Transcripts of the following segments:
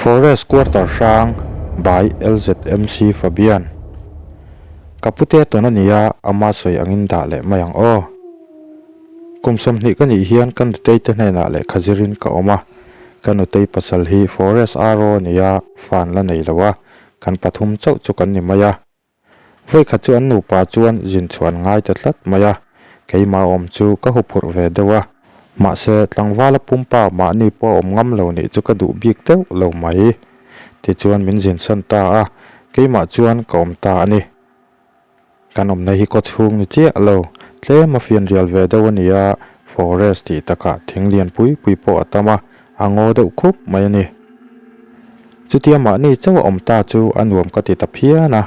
Forest Quarter hrang by LZMC Fabian Ka pute tawn a nia, ama sawi angin dah leh mai ang aw. Kum 20 ka nih hian ka nutei te hnenah lehkha zirin ka awm a, ka nutei pasal hi Forest RO a nia, fan la nei lo a, kan pathum chauh chu kan ni mai a. Vawikhat chu an nupa chuan zin chhuah an ngai ta tlat mai a, keimah awm chu ka huphurh ve deuh a. Mahse, tlangvala pumpa mahni pawh a awm ngam lo nih chu ka duh bik deuh lo mai. Tichuan min zin san ta a, keimah chuan ka awm ta a ni. Kan awmna hi kaw chhung ni chiah lo, tlem a fianrial ve deuh a ni a, forest tih takah thing lian pui pui pawh a tam a, a ngaw deuh khup mai a ni. Chutia mahni chauh a awm ta chu a nuam ka ti ta phian a,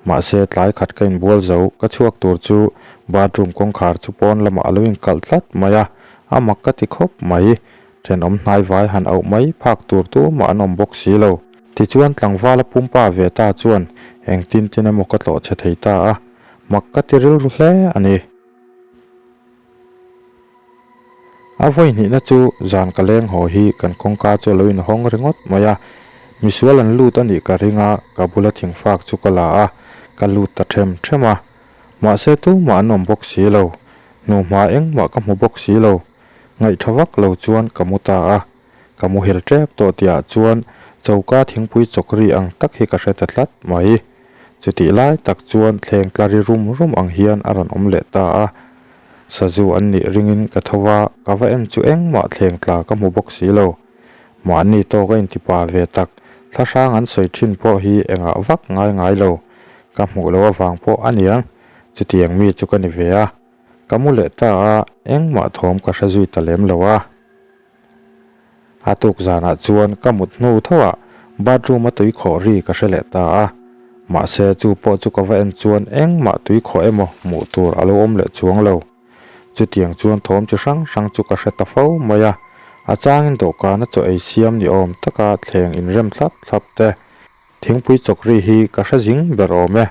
mahse tlai khat ka inbual zo ka chhuak tur chu bathroom kawngkhar chu pawn lamah a lo inkalh tlat mai a, a mak ka ti khawp mai. Thenawm hnai vai han auh mai phak tur tumah an awm bawk si lo. Tichuan tlangvala pumpa ve ta chuan engtin tin emaw ka tlawh chhe thei ta a, mak ka ti rilru hle a ni. A vawi hnihna chu zan ka leng haw hi kan kawngka chu a lo inhawng ringawt mai a, misual an lut a nih ka ring a, ka bula thingfak chu ka la a, ka lut ta them them a. Mahse tumah an awm bawk si lo, hnuhma engmah ka hmu bawk si lo, ngaihtha vak lo chuan ka mu ta a, ka muhil tep tawh tihah chuan choka thingpui chawkri ang tak hi ka hre ta tlat mai. Chutih lai tak chuan thleng tla ri rum rum ang hian a rawn awm leh ta a. Sazu an nih ringin ka tho va, ka va en chu engmah thleng tla ka hmu bawk si lo. Mahni tawk a intipa ve tak, thlahrang an sawi thin pawh hi engah vak ngai ngai lo. Ka hmuh loh avang pawh a niang, chutiang mi chu ka ni ve a. Ka mu leh ta a, engmah thawm ka hre zui ta lem lo a. A tuk zanah chuan ka mut hnu thoah bathroom a tui khawh ri ka hre leh ta a, mahse chu pawh chu ka va en chuan engmah tui khawh emaw hmuh tur a lo awm leh chuang lo. Chutiang chuan thawm chi hrang hrang chu ka hre ta fo mai a, a changin dawhkana chaw ei siam ni awm taka thleng inrem thlap thlap te, Thingpui chawkri hi ka hre zing ber awm e.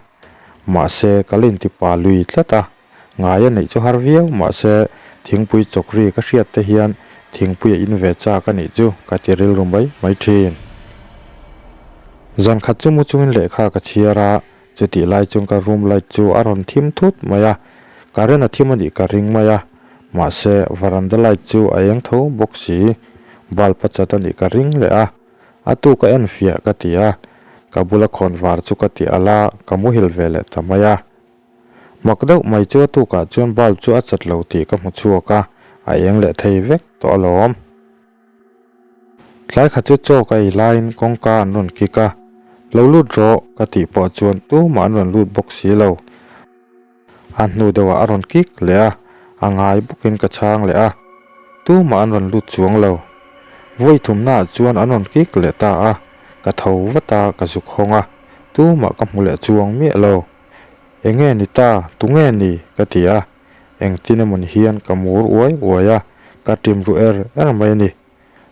Mahse, ka la intipa lui tlat a. Ngai a neih chu har viau, mahse, thingpui chawkri ka hriat te hian thingpui a in ve chak a nih chu ka ti rilru mai mai thin. Zan khat chu mu chungin lehkha ka chhiar a, chutih lai chuan ka room light chu a rawn thim thut mai a, current a thim a nih ka ring mai a, mahse, varanda light chu a eng tho bawk si, bulb a chat a nih ka ring leh a. A tu ka en fiah ka ti a, ka bula khawn var chu ka ti alh a, ka muhil ve leh ta mai a. Mak deuh mai chu a tukah chuan bulb chu a chat lo tih ka hmu chhuak a, a eng leh thei vek tawh alawm. Tlai khat chu chaw ka ei laiin kawngka an rawn kik a, Lo lut rawh ka tih pawh chuan tumah an rawn lut bawk si lo. A hnu deuhah a rawn kik leh a, a ngai bawkin ka chhang leh a, tumah an rawn lut chuang lo. Vawi thumnaah chuan an rawn kik leh ta a, ka tho vat a, ka zuk hawng a, tumah ka hmu leh chuang miah lo. Enge ni ta, tunge ni? ka ti a, engtin emawni hian ka mur uai uai a, ka ṭim ru er er mai a ni.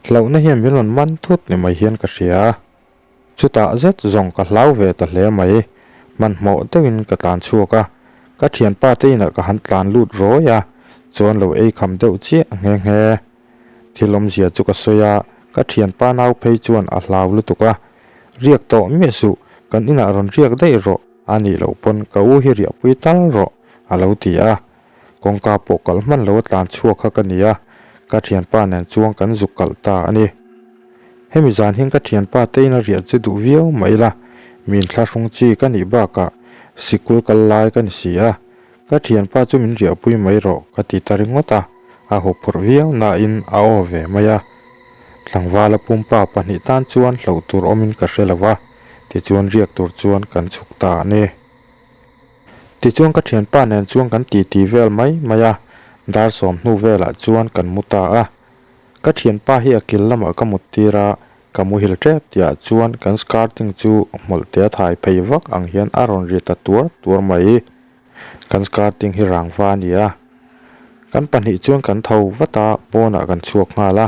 Hlauhna hian min rawn man thut ni mai hian ka hria a. Chutah zet zawng ka hlau ve ta hle mai. Hmanhmawh deuhin ka tlan chhuak a, ka thianpa te inah ka han tlan lut rawi a, chuan lo ei kham deuh chiah nghe nghe. Thil awmzia chu ka sawi a, ka thianpa nau phei chuan a hlau lutuk a, Riak tawh miah suh, kan inah rawn riak daih rawh, a nih loh pawn ka u hi riahpui tal rawh, a lo ti a. Kawngka pawh kalh hman lo a tlan chhuak kha ka ni a, ka thianpa nen chuan kan zuk kalh ta a ni. Hemi zan hian ka thianpa te in a riah chu duh viau mah ila, min thlahrung chi ka nih bakah sikul kal lai ka ni si a, ka thianpa chu min riahpui mai rawh ka ti ta ringawt a, a huphurh viau nain a aw ve mai a. Tlangvala pumpa pahnih tan chuan hloh tur awmin ka hre lo va, tichuan riak tur chuan kan chhuk ta a ni. Tichuan ka thianpa nen chuan kan titi vel mai mai a, dar sawm hnu velah chuan kan mu ta a. Ka thianpa hi a kil lamah ka mut tir a, ka muhil tep tihah chuan kan skirting chu hmawlh te a thai phei vak ang hian a rawn ri ta tuar tuar mai. Kan skirting hi rangva a ni a. Kan pahnih chuan kan tho vat a, pawnah kan chhuak nghal a.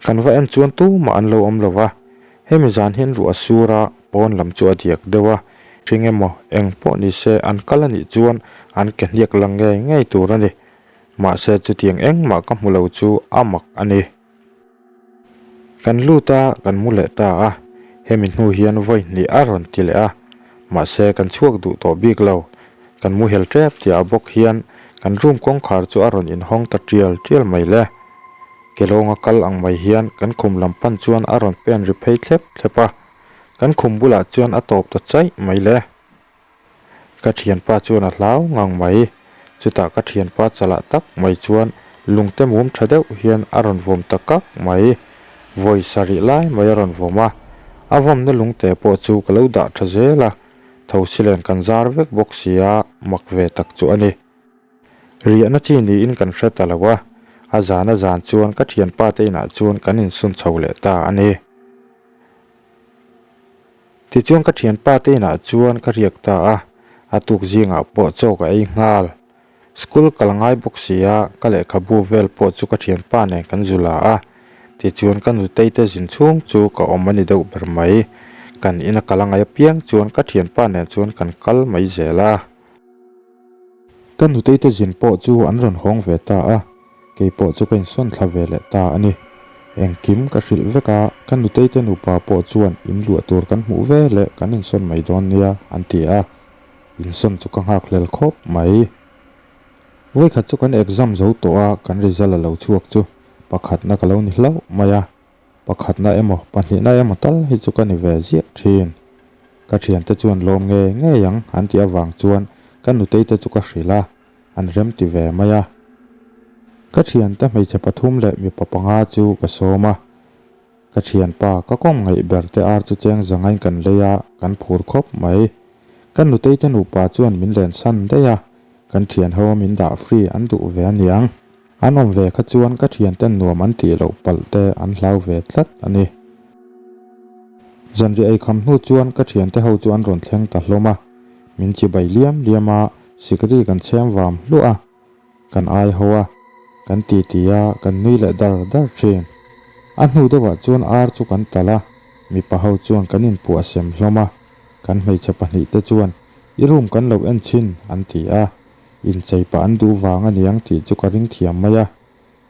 Kan va en chuan tumah an lo awm lo va. Hemi zan hian ruah a sur a, pawn lam chu a diak deuh a, hring emaw eng pawh ni se an kal a nih chuan an ke hniak lang ngei ngei tur a ni. Mahse chutiang engmah ka hmu lo chu a mak a ni. Kan lut a, kan mu leh ta a. Hemi hnu hian vawi hnih a rawn ti leh a, mahse kan chhuak duh tawh bik lo. Kan muhel tep tihah bawk hian kan room kawngkhar chu a rawn inhawng ta tial tial mai le. Kelawnga kal ang mai hian kan khum lam pan chuan a rawn pen ri phei thlep thlep a, kan khum bulah chuan a tawp ta chaih mai le. Ka thianpa chuan a hlau ngang mai. Chutah ka thianpa chalah tak mai chuan lungte mum tha deuh hian a rawn vawm ta kak mai. Vawi sarih lai mai a rawn vawm a, a vawmna lungte pawh chu ka lo dah tha zel a, thosilen kan zar vek bawk si a, mak ve tak chu a ni. Riahna chi niin kan hre ta lo a, a zan a zan chuan ka thianpa te inah chuan kan insun chho leh ta a ni. Tichuan ka thianpa te inah chuan ka riak ta a, a tuk zingah pawh chaw ka ei nghal. School kal ngai bawk si a, ka lehkhabu vel pawh chu ka thianpa nen kan zu la a. Tichuan ka nutei te zin chhung chu ka awm a ni deuh ber mai. Kan ina kal a ngaih apiang chuan ka thianpa nen chuan kan kal mai zel a. Ka nutei te zin pawh chu an rawn hawng ve ta a, kei pawh chu ka insawn thla ve leh ta a ni. Engkim ka hrilh vek a, ka nutei te nupa pawh chuan in luah tur kan hmuh ve leh kan insawn mai dawn nia an ti a, insawn chu ka nghak hlel khawp mai. Vawikhat chu kan exam zo tawh a, kan result a lo chhuak chu pakhatna ka lo ni hlauh mai a. Pakhatna emaw, pahnihna emaw tal hi chu ka ni ve ziah thin. Ka thiante chuan lawm ngei ngei ang an tih avang chuan ka nutei te chu ka hrilh a, an rem ti ve mai a. Ka thiante hmeichhe pathum leh mipa panga chu ka sawm a. Ka thianpa ka kawm ngaih ber te ar chu cheng zangain kan lei a, kan phur khawp mai. Ka nutei te nupa chuan min len san daih a, kan thian ho a min dah free an duh ve aniang. An awm ve kha chuan ka thianten nuam an tih loh palh te an hlau ve tlat a ni. Zanriah ei kham hnu chuan ka thiante ho chu an rawn thleng ta hlawm a, min chibai liam liam a, sikri kan chhem vam hluah a, kan ai ho a, kan titi a, kan nui leh dar dar thin. A hnu deuhah chuan ar chu kan talh a, mipa ho chuan kan inpuah sem hlawm a, kan hmeichhe pahnihte chuan i room kan lo en chhin an ti a. Inchei pah an duh vang a niang tih chu ka ring thiam mai a,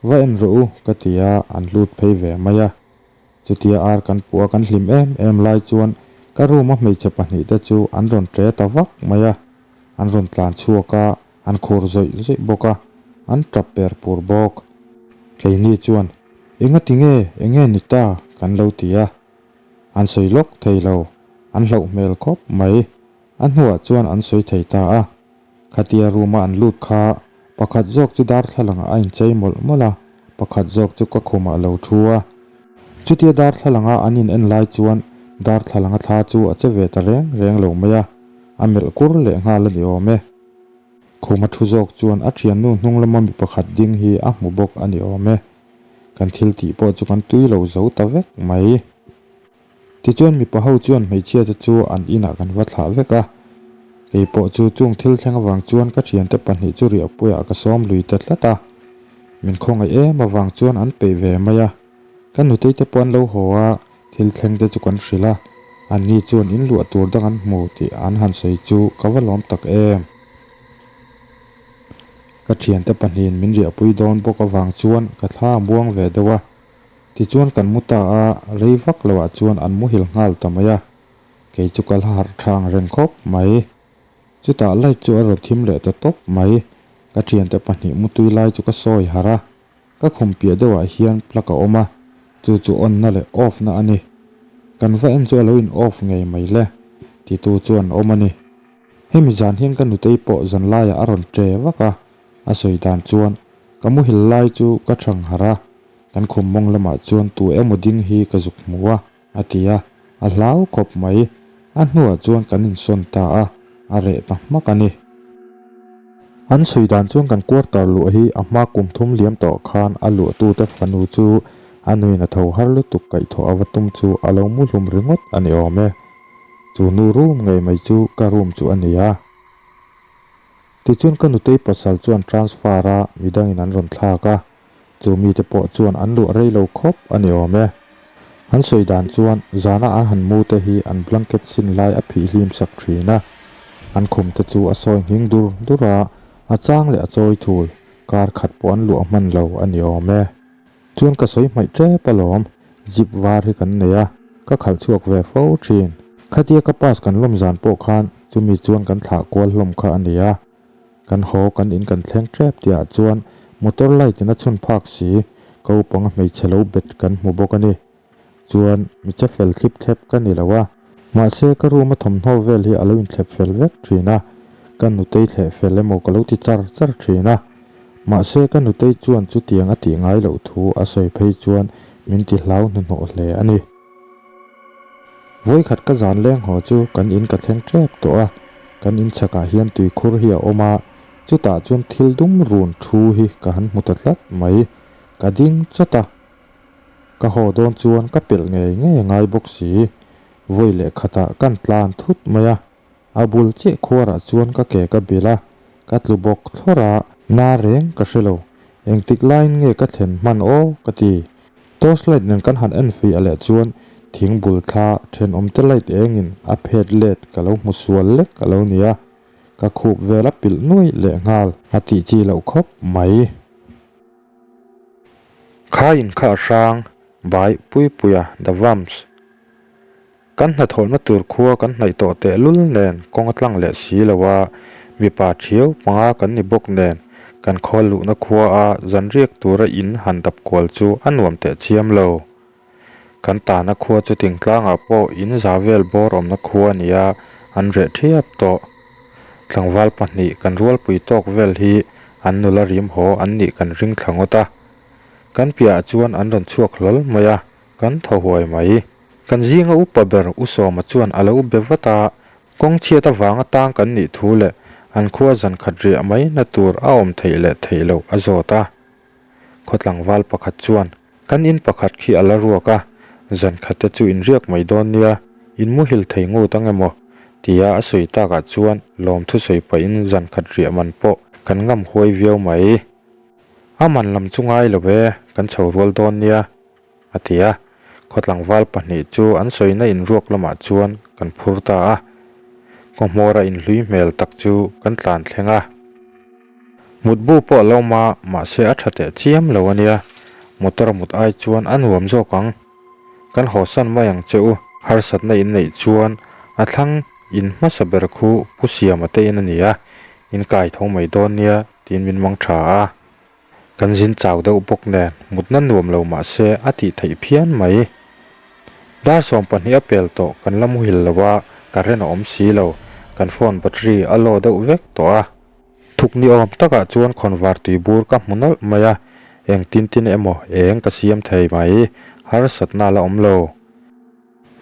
va en rawh u ka ti a, an lut phei ve mai a. Chutia ar kan puh a kan hlim em em lai chuan ka room a hmeichhe pahnihte chu an rawn ṭe ta vak mai a, an rawn tlan chhuak a, an khur zawih zawih bawk a, an ṭap per pur bawk. Keini chuan, Engati nge, enge ni ta? kan lo ti a. An sawi lawk thei lo, an hlauh hmel khawp mai. A hnuah chuan an sawi thei ta a. Khatia room a an lut kha pakhat zawk chu darthlalangah a inchei mawlh mawlh a, pakhat zawk chu ka khumah a lo thu a. Chutia darthlalanga an in en lai chuan darthlalanga thla chu a che ve ta reng reng lo mai a, a melh kur leh nghal a ni awm e. Khuma thu zawk chuan a thiannu hnung lama mi pakhat ding hi a hmu bawk a ni awm e. Kan thil tih pawh chu kan tui lo zo ta vek mai. Tichuan mipa ho chuan hmeichhia te chu an inah kan va thlah vek a, kei pawh chu chung thil thleng avang chuan ka thiante pahnih chu riahpuiah ka sawm lui ta tlat a, min khawngaih em avang chuan an peih ve mai a, ka nutei te pawh an lo haw a, thil thleng te chu kan hrilh a, anni chuan in luah tur dang an hmu tih an han sawi chu ka va lawm tak em. Ka thiante pahnihin min riahpui dawn bawk avang chuan ka thla a muang ve deuh a. Tichuan kan mu ta a, rei vak loah chuan an muhil nghal ta mai a, kei chu ka la harh tha ang reng khawp mai. Chutah light chu a rawn thim leh ta tawp mai, ka thiante pahnih mutui lai chu ka sawi harh a, ka khum piah deuhah hian plug a awm a, chu chu on na leh off na a ni. Kan va en chu a lo in off ngei mai le, titu chu an awm a ni. Hemi zan hian ka nutei pawh zan laiah a rawn che vak a, a sawi dan chuan ka muhil lai chu ka thang harh a, Kan khum mawng lamah chuan tu emaw ding hi ka zuk hmu a, a ti a, a hlau khawp mai. A hnuah chuan kan insawn ta a, a reh ta hmak a ni. An sawi dan chuan kan quarter luah hi a hma kum thum liam tawh khan a luahtute fanu chu a nuin a tho har lutuk kaihthawh a va tum chu a lo mu hlum ringawt a ni awm e. Chu nu room ngei mai chu ka room chu a ni a. Tichuan ka nutei pasal chuan transfer a midangin an rawn thlak a. Chu mite pawh chuan an luah rei lo khawp a ni awm e. An sawi dan chuan zana an han mu te hi an blanket sin lai a phih hlim sak thin a. An khum te chu a sawi nghing dur dur a, a chang leh a chawi thul, kar khat pawh an luah hman lo a ni awm e. Chuan ka sawi hmaih tep alawm, zip var hi kan nei a. ka khalh chhuak ve fo thin. Khatia ka pass kan lawm zan pawh khan chumi chuan kan thlah kual hlawm kha a ni a. Kan haw kan in kan thleng tep tihah chuan motor light in a chhun phak si, ka upanga hmeichhe lo bet kan hmu bawk a ni. Chuan mi che fel thlip thlep ka ni lo a, mahse ka room a thawmhnaw vel hi a lo inthlep fel vek thin a, ka nutei thleh fel emaw ka lo ti char char thin a. Mahse ka nutei chuan chutiang a tih ngai loh thu a sawi phei chuan min ti hlau hnuhnawh hle a ni. Vawikhat ka zan leng haw chu kan in ka thleng tep tawh a, kan in chhakah hian tuikhur hi a awm a, chutah chuan thil dum run thu hi ka han hmu ta tlat mai, ka ding chawt a. Ka haw dawn chuan ka pelh ngei ngei a ngai bawk si, vawi leh khatah kan tlan thut mai a, a bul chiah khuarah chuan ka ke ka bilh a, ka tlu bawk thlawr a, na reng ka hre lo, engtik laiin nge ka thlen hman aw ka ti. Torch light nen kan han en fiah leh chuan thing bul thla thenawmte light engin a phet let ka lo hmu sual lek a lo nia, ka khup vel a pilh nuaih leh nghal a tih chi loh khawp mai. Kha in kha a hrang bai Puipuia The Vamps. Kan hnathawhna tur khua kan hnaih tawh tehlul nen kawng a tlang leh si lo a, mipa thiau panga kan ni bawk nen kan khawl luhna khua a zanriak tura in han dap kual chu a nuam teh chiam lo. Kan tahna khua chu tingtlangah pawh in za vel bawr awmna khua a ni a, an reh thiap tawh. Tlangval pahnih kan rualpui tawk vel hi an nula rim haw an nih kan ring thla ngawt a. Kan piahah chuan an rawn chhuak hlawl mai a, kan thaw huai mai. Kan zinga upa ber U Sawma chuan a lo be vat a, kawng chhiat avanga tang kan nih thu leh an khua zan khat riah mai na tur a awm theih leh theih loh a zawt a. Khaw tlangval pakhat chuan, Kan in pakhat khi a la ruak a, zan khat te chu in riak mai dawn nia, in muhil thei ngut ang emaw? tia a sawi takah chuan lawmthu sawi pahin zan khat riah man pawh kan ngam huai viau mai. A man lam chu ngai lo e, kan chho rual dawn nia. A ti a, khaw tlangval pahnih chu an sawina inruak lamah chuan kan phur ta a, khaw hmawra inhlui hmel tak chu kan tlan thleng a. Mutbu pawh a lo awm a, mahse a tha teh chiam lo a nia, motor a mut ai chuan a nuam zawk ang. Kan hawsan mai ang che u, harsatna in neih chuan a thlang in hmasa ber khu Pu Siama te in a ni a, in kai tho mai dawn nia tiin min mang tha a. Kan zin chau deuh bawk nen mutna nuam lo mah se a tih theih phian mai. Dar 12 a pel tawh kan la muhil lo a, current a awm si lo, kan phone battery a low deuh vek tawh a. Thuk ni awm takah chuan khawnvar tui bur ka hmu nawlh mai a, eng tin tin emaw eng ka siam thei mai, harsatna a la awm lo.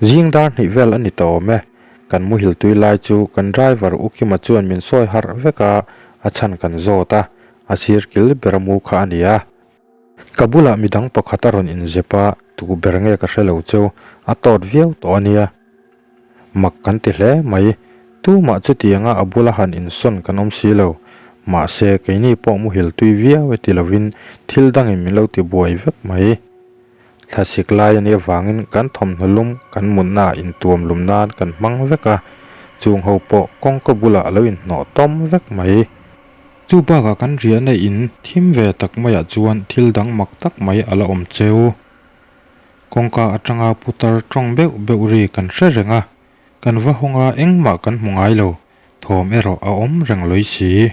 Zing dar hnih vel a ni ta awm e, kan muhil tui lai chu kan driver U Kima chuan min sawi harh vek a, a chhan kan zawt a, a sir kil ber a mu kha a ni a. Ka bulah midang pakhat a rawn inzep a, tu ber nge ka hre lo cheu, a tawt viau tawh a nia. Mak kan ti hle mai, tumah chutianga a bula han insawn kan awm si lo, mahse keini pawh muhil tui viau e ti lovin thil dangin min lo ti buai vek mai. Thlasik lai a nih avangin kan thawmhnaw lum kan mutnaah intuam lum nan kan hmang vek a, chung ho pawh kawngka bulah a lo inhnawh tawm vek mai. Chu bakah kan riahna in thim ve tak maiah chuan thil dang mak tak mai a la awm cheu. Kawngka atanga putar tawng beuh beuh ri kan hre reng a, kan va hawng a engmah kan hmu ngai lo, thawm erawh a awm reng lawih si.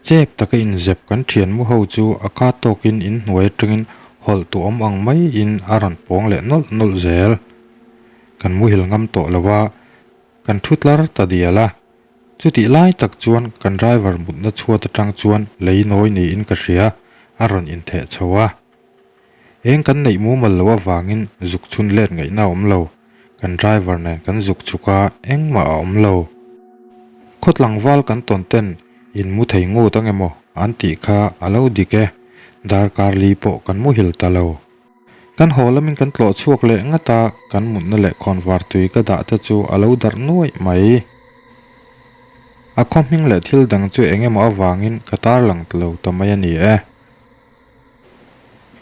Chep taka inzep kan thian mu ho chu a ka tawkin inhnuai atangin hawlh tu awm ang maiin a rawn pawng leh nawlh nawlh zel. Kan muhil ngam tawh lo a, kan thu tlar ta dial a. Chutih lai tak chuan kan driver mutna chhuat atang chuan lei nawi niin ka hria, a rawn intheh chho a. Eng kan neih mumal loh avangin zuk chhun let ngaihna a awm lo. Kan driver nen kan zuk chhuk a, engmah a awm lo. Khaw tlangval kan tawn ten in mu thei ngut ang emaw an tih kha a lo dik e, darkar li pawh kan muhil ta lo. Kan haw lamin kan tlawh chhuak leh ngat a, kan mutna leh khawnvar tui ka dah te chu a lo darh nuaih mai. A khaw hming leh thil dang chu eng emaw avangin ka tarlang ta lo ta mai a ni e.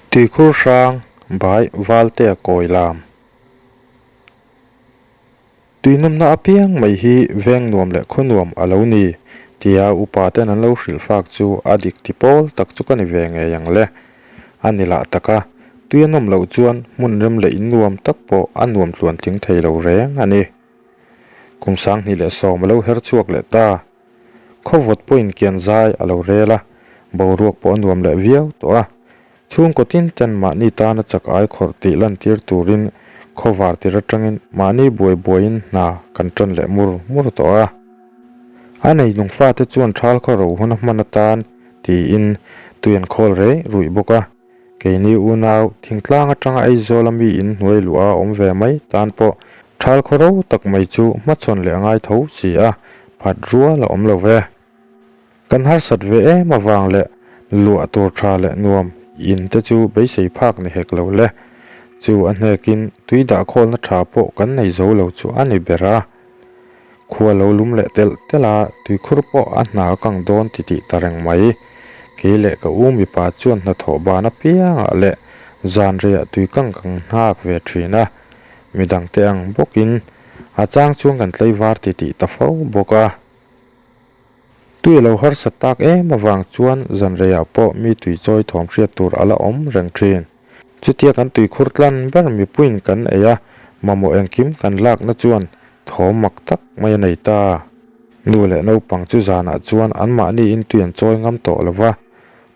Tuikhur hrang bai Valtea kawi lam. Tuinawmna apiang mai hi veng nuam leh khaw nuam a lo ni tia upa ten an lo hrilh fak chu a dik ti pawl tak chu ka ni ve ngei ang le. A ni lah tak a. Tui a nawm loh chuan hmun rem leh in nuam tak pawh a nuam tluan tling thei lo reng a ni. Kum 2010 a lo her chhuak leh ta. Khawvawt pawhin kian zai a lo rel a, boruak pawh a nuam leh viau tawh a. Chhungkaw tin ten mahni tana chak ai khawrh tih lantir turin khawvar tir atangin mahni buai buaiin hna kan tan leh mur mur tawh a. A neinung fate chuan thal khaw ro hun a hman atan tiin tui an khawl rei ruih bawk a. Keini unau, thingtlang atanga Aizawl a mi in hnuai luah a awm ve mai tan pawh thal khaw ro tak mai chu hmachhawn leh a ngai tho si a, phat rual a awm lo ve. Kan harsat ve em avang leh luah tur tha leh nuam in te chu beisei phak ni hek lo le. Chu a hnekin tui dah khawlna tha pawh kan nei zo lo chu a ni ber a. Khua lo lum leh telh telh a, tuikhur pawh a hna a kang dawn ti tih ta reng mai. Kei leh ka u mipa chuan hnathawh ban apiangah leh zan reiah tui kang kan nghak ve thin a, midangte ang bawkin a chang chuan kan tlaivar ti tih ta fo bawk a. Tui a lo harsat tak em avang chuan zan reiah pawh mi tui chawi thawm hriat tur a la awm reng thin. Chutia kan tuikhur tlan ber mipuiin kan ei a, mamawh engkim kan lakna chuan thawm mak tak mai a nei ta. Nu leh naupang chu zanah chuan anmahniin tui an chawi ngam tawh lo va,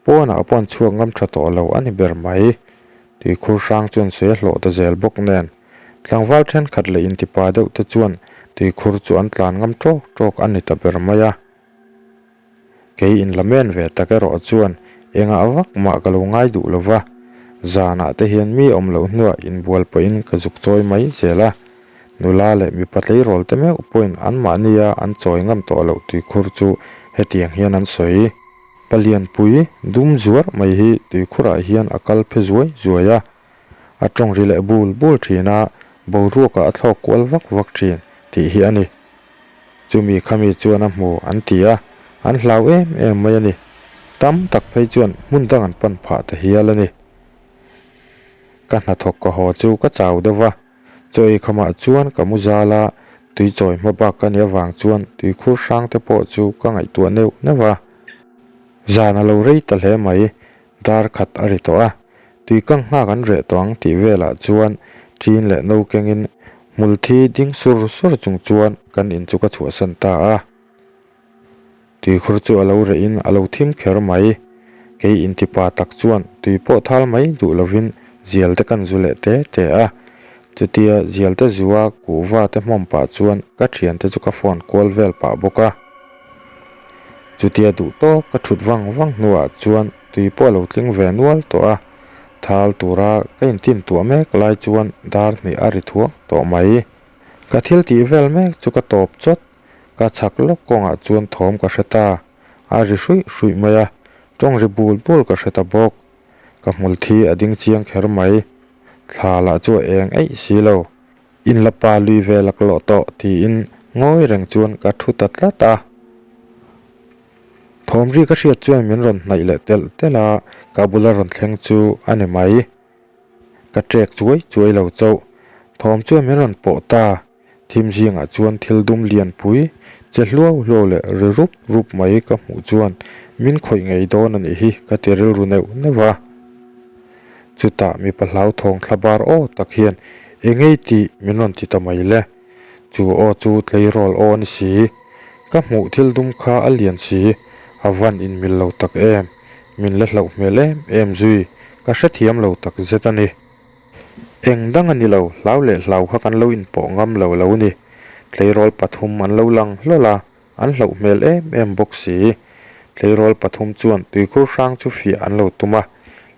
pawnah pawh an chhuak ngam tha tawh lo a ni ber mai. Tuikhur hrang chuan sawi a hlawh ta zel bawk nen, tlangval thenkhat leh intipa deuh te chuan tuikhur chu an tlan ngam tawk tawk a ni ta ber mai a. Kei in la men ve tak erawh chuan engah vak mah ka lo ngai duh lo va, zanah te hian mi awm loh hnuah inbual pawhin ka zuk chawi mai zel a. Nula leh mipa tleirawl te meuh pawhin anmahnia an chawi ngam tawh loh tuikhur chu hetiang hian an sawi. Palianpui dum zuar mai hi tuikhurah hian a kal phe zuai zuai a, a tawng ri leh bul bul thin a, boruakah a thlawk kual vak vak thin tih hi a ni. Chumi khami chuan a hmu an ti a, an hlau em em mai a ni. Tam tak phei chuan hmun dang an pan phah ta hial a ni. Ka hnathawk ka haw chu ka chau deuh va, chaw ei khamah chuan ka mu zal a, tui chawi hma bak ka nih avang chuan tuikhur hrang te pawh chu ka ngaihtuah neuh neuh a. Zan a lo rei ta hle mai, Dar khat a ri tawh a, tui kang nghak an reh tawh ang tih velah chuan ṭin leh no kengin hmulthi ding sur sur chung chuan kan in chu ka chhuahsan ta a. Tuikhur chu a lo rehin a lo thim kher mai. Kei intipa tak chuan tui pawh thal mai duh lovin zial te kan zu leh te te a. Chutia zial te zua kuhva te hmawm pah chuan ka ṭhiante chu ka phone kual vel pah bawk a. Chutia duh tawk ka thut vang vang hnuah chuan tui pawh a lo tling ve nual tawh a, thal tura ka intin tuah mek lai chuan dar hnih a ri thuak tawh mai. Ka thil tih vel mek chu ka tawp chawt, ka chhak lawk kawngah chuan thawm ka hre ta, a ri hruih hruih mai a, tawng ri bul bul ka hre ta bawk. Ka hmul thi a ding chiang kher mai, thla lah chu a eng eih si lo. In la pa lui ve laklawh tawh tiin ngawi reng chuan ka thu ta tlat a. Thawm ri ka hriat chuan min rawn hnaih leh telh telh a, ka bula rawn thleng chu a ni mai. Ka ṭek chuai chuai lo chauh. Thawm chuan min rawn pawh ta. Thim zingah chuan thil dum lianpui che hluau hluau leh ri rup rup mai ka hmuh chuan min khawih ngei dawn a nih hi ka ti rilru neuh neuh a. Chutah mipa hlauthawng thla bar aw tak hian engei tih min rawn ti ta mai le. Chu aw chu tleirawl aw a ni si. Ka hmuh thil dum kha a lian si, a van inmil lo tak em. Min la hlauh hmel em em zui, ka hrethiam lo tak zet a ni. Eng dang a ni lo, hlau leh hlau kha kan lo inpawh ngam lo lo ni. Tleirawl pathum an lo lang hlawl a, An hlauh hmel em em bawk si. Tleirawl pathum chuan tuikhur hrang chu fiah an lo tum a,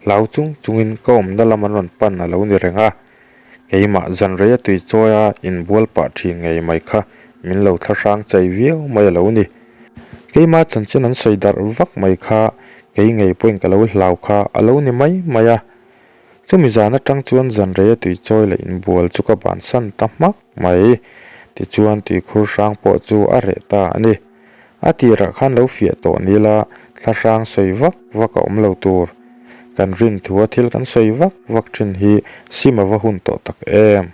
hlau chung chungin ka awmna lam an rawn pan a lo ni reng a. Keimah zanrei a tui chawi a inbual pah thin ngei mai kha min lo thla hrang chai viau mai a lo ni. Keimah chanchin an sawi darh vak mai kha kei ngei pawhin ka lo hlau kha a lo ni mai mai a. Chumi zan atang chuan zanrei a tui chawi leh inbual chu ka bansan ta hmak mai. Tichuan tuikhur hrang pawh chu a reh ta a ni. A tirah khan lo fiah tawh ni la, thla hrang sawi vak vak a awm lo tur. Kan rin thua thil kan sawi vak vak thin hi sim a va hun tawh tak em.